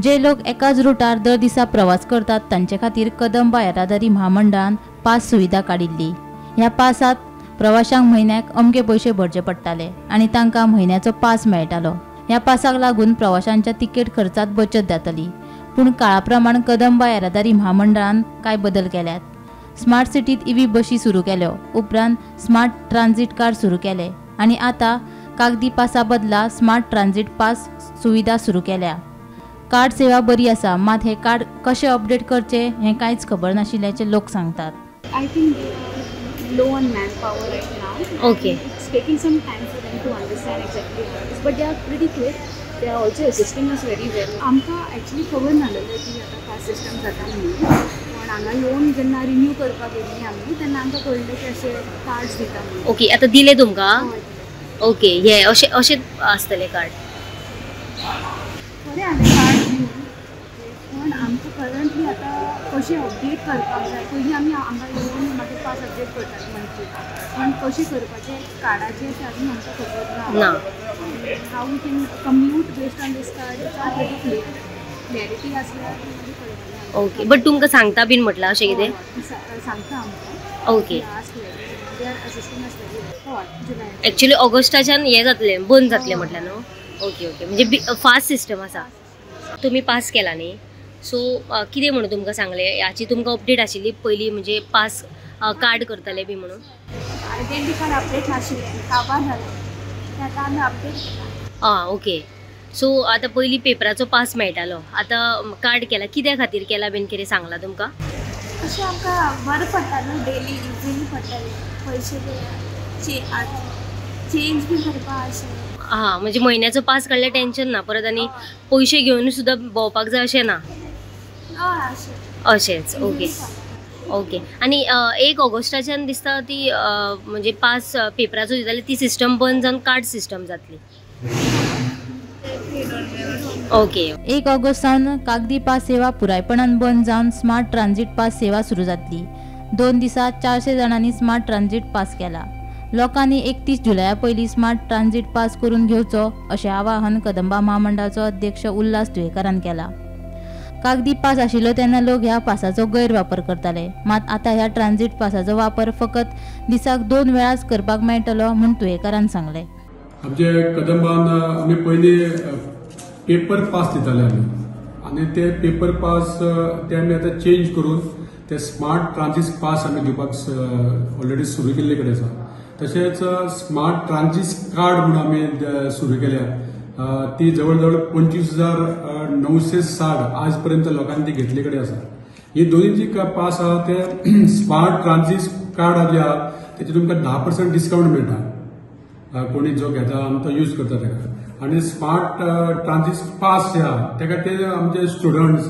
जे लोक एकाच रुटार दर दिसा प्रवास करतात तांचे खातीर कदंबा येरादारी म्हामंडळान पास सुविधा काडिल्ली. ह्या पासात प्रवाशांक म्हयन्याक अमके पयशे भरचे पडटाले आनी तांकां म्हयन्याचो पास मेळटालो. ह्या पासाक लागून प्रवाशांच्या तिकेट खर्चात बचत जातली. पूण काळा प्रमाण कदंबा येरादारी म्हामंडळान कांय बदल केल्यात. स्मार्ट सिटीत इव्ही बशी सुरू केल्यो, उपरांत स्मार्ट ट्रान्झीट कार्ड सुरू केले आनी आतां कागदी पासा बदला स्मार्ट ट्रान्झीट पास सुविधा सुरू केल्या. कार्ड सेवा बरी आसा, मात हे कार्ड कशें अपडेट करचें हें कांयच खबर नाशिल्ल्याचें लोक सांगतात. I think they are low on manpower right now. Okay. It's taking some time for them to understand exactly how it is, but they are pretty quick. They are also assisting us very well. आमकां actually खबर नासलें की आतां pass system जाता म्हणून, पण हांगा येवन जेन्ना रिन्यू करपाक गेल्ली आमी तेन्ना आमकां कळ्ळें की अशें कार्ड्स दिता म्हणून. ओके, आतां दिले तुमकां? हय. ओके, हे अशें अशें आसतलें कार्ड. बरें आसलें कार्ड दिवन, पण आमकां करंटली आतां कशें अपडेट करपाक जाय. पयलीं आमी हांगा येवन मागीर पास अपडेट करताले मंथली, पण कशें करपाचें कार्डाचें तें अजून आमकां खबर ना. How we can commute based on this card it's not very clear. Clarity आसल्यार मागीर कळटलें. ओके, बट तुमकां सांगता बीन म्हटलां अशें कितें? सांगता आमकां. Okay. They are assisting us very well. हय, जुलय एक्चुअली ऑगस्टाच्यान हें जातलें, बंद जातलें म्हटलें न्हू. ओके ओके, म्हणजे फास्ट सिस्टम आसा. तुमी पास केला न्ही, सो कितें म्हणून तुमकां सांगलें हाची तुमकां अपडेट आशिल्ली पयलीं, म्हणजे पास कार्ड करतले बी म्हणून? आयडेंटी कार्ड अपडेट नाशिल्लें, काबार जालें, तें आतां आमी अपडेट केलां. आं ओके, सो आतां पयलीं पेपराचो पास मेळटालो, आतां कार्ड केला, कित्या खातीर केला बीन कितें सांगलां तुमकां? अशें आमकां बरें पडटा न्हू, डेली इजिली पडटालें, पयशे चेंज बी करपाक अशें. हां, म्हणजे म्हयन्याचो पास काडल्यार टेन्शन ना, परत आनी पयशे घेवन सुद्दां भोंवपाक जाय अशें ना. हय, अशें अशेंच. ओके ओके, आनी 1 ऑगस्टाच्यान दिसता ती म्हणजे पास पेपराचो दिताले ती सिस्टम बंद जावन कार्ड सिस्टम जातली. ओके, 1 ऑगस्ट सावन कागदी पास सेवा पुरायपणान बंद जावन स्मार्ट ट्रान्झीट पास सेवा सुरू जातली. 2 दिसांत 400 जाणांनी स्मार्ट ट्रान्झीट पास केला. लोकांनी 31 जुलया पयलीं स्मार्ट ट्रान्झीट पास करून घेवचो अशें आवाहन कदंबा म्हामंडळाचो अध्यक्ष उल्हास तुयेंकारान केला. कागदी पास आशिल्लो तेन्ना लोक ह्या पासाचो गैरवापर करताले, मात आतां ह्या ट्रान्झीट पासाचो वापर फकत दिसाक 2 वेळाच करपाक मेळटलो म्हूण तुयेंकारान सांगलें. आमचे कदंबान आमी पयलीं पेपर पास दिताले आमी, आनी ते पेपर पास ते आमी आतां चेंज करून ते स्मार्ट ट्रान्झीट पास आमी दिवपाक ऑलरेडी सुरू केल्ले कडेन आसा. तशेंच स्मार्ट ट्रान्झीट कार्ड म्हणून आमी सुरू केल्या, ती जवळ जवळ 25,960 आज पर्यंत लोकांनी ती घेतले कडेन आसा. ही दोनूय जी पास आहा ते स्मार्ट ट्रान्झीट कार्ड जे आहा तेचे तुमकां 10% डिस्कावंट मेळटा, कोणी जो घेता आमी तो यूज करता तेका. आनी स्मार्ट ट्रान्झीट पास जे आहा तेका ते आमचे स्टुडंट्स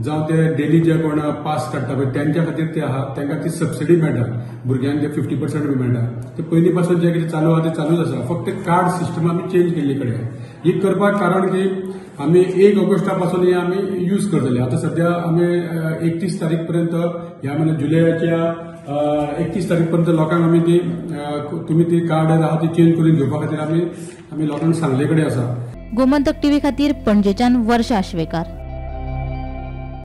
जावं ते डेली जे कोण पास काडटा पळय तेंच्या खातीर ते आहा, तेंकां ती सबसिडी मेळटा, भुरग्यांक ते 50% बी मेळटा. ते पयलीं पासून जें कितें चालू आहा तें चालूच आसा, फक्त कार्ड सिस्टम आमी चेंज केल्ली कडेन. ही करपाक कारण की आमी 1 ऑगस्टा पासून ही आमी यूज करतले. आतां सद्या आमी 31 तारीख पर्यंत ह्या म्हयन्या जुलयाच्या 31 तारीख पर्यंत लोकांक आमी ती तुमी ती कार्ड आहा ती चेंज करून घेवपा खातीर आमी आमी लोकांक सांगले कडेन आसा. गोमंतक टीव्ही खातीर पणजेच्यान वर्षा आश्वेकार.